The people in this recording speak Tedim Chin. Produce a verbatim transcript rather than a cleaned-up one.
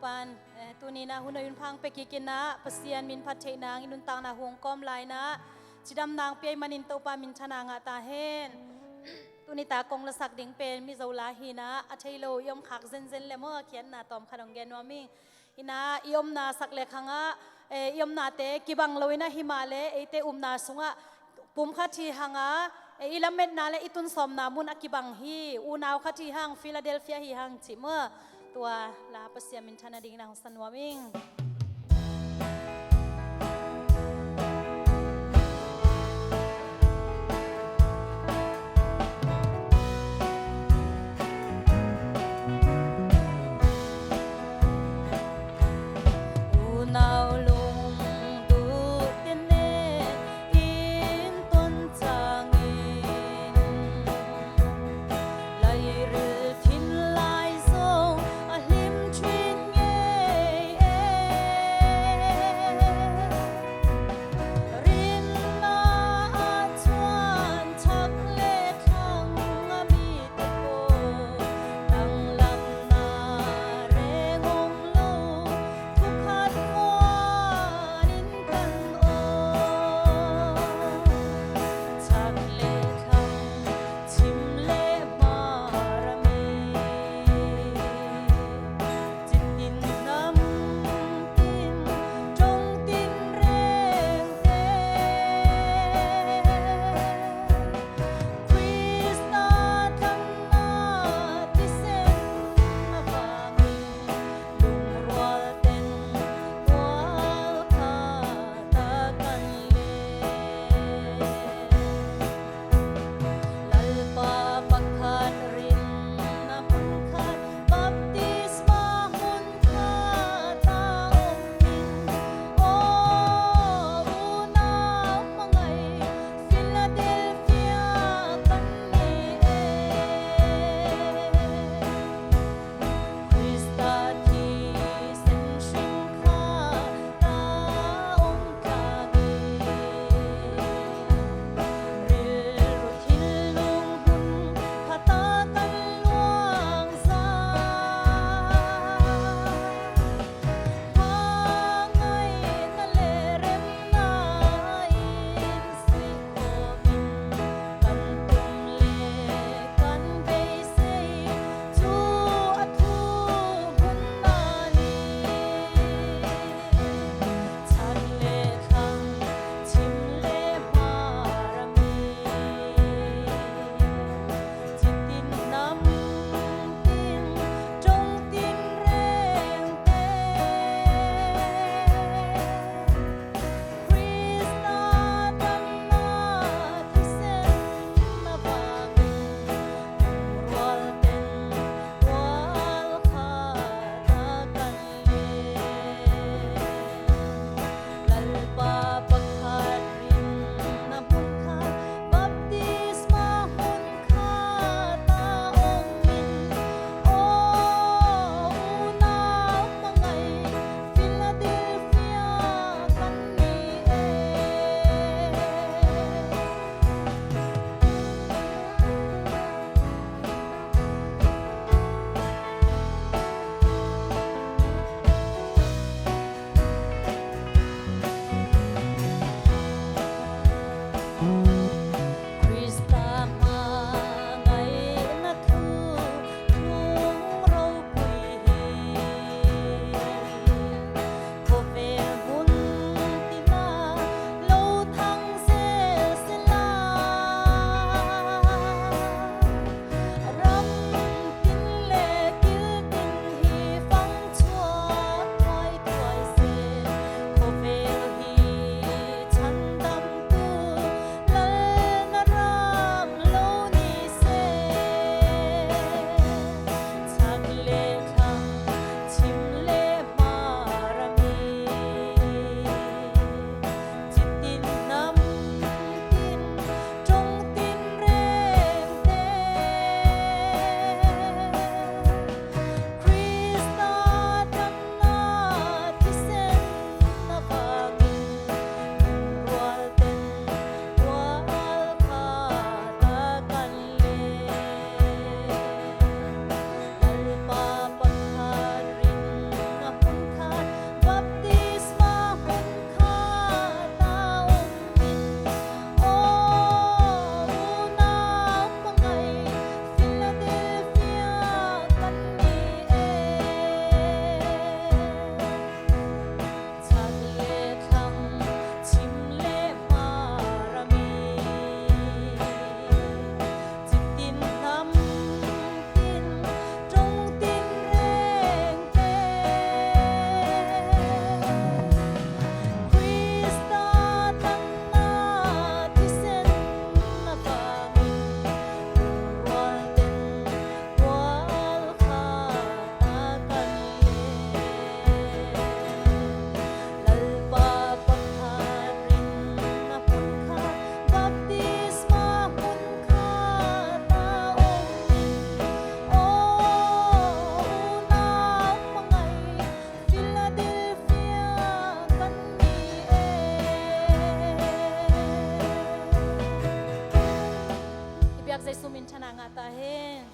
Pan, eh, tuni-in ah hun hoih hun pha hong pia kik in ah, Pasian min phat theih nang i nuntakna hong kawm lai-in ah, cidamna hong pia ahih manin Topa minthanna ngah ta hen. Tuni-a kong lasak ding pen Mizo la hi-in ah, a thei lo i om khak zenzen leh maw, a khiatna tawm khat hong gen nuam ing. In ah i omna sak leh khang ah, eh, i omnate kibang lo-in ah, himahleh eite upna sungah pum khat hi hang a, eh, i lametna leh i tun sawmna mun a kibang hi. Unau khat hi hang, Philadelphia hi hang ci maw. Tua la Pasian minthanna dingin ah hong sa nuam ing. Unau lungduhte ne in ton ciangin, lairil thin lai zong a hlim thit ngei e. Jesu min thang in ngah ta hen.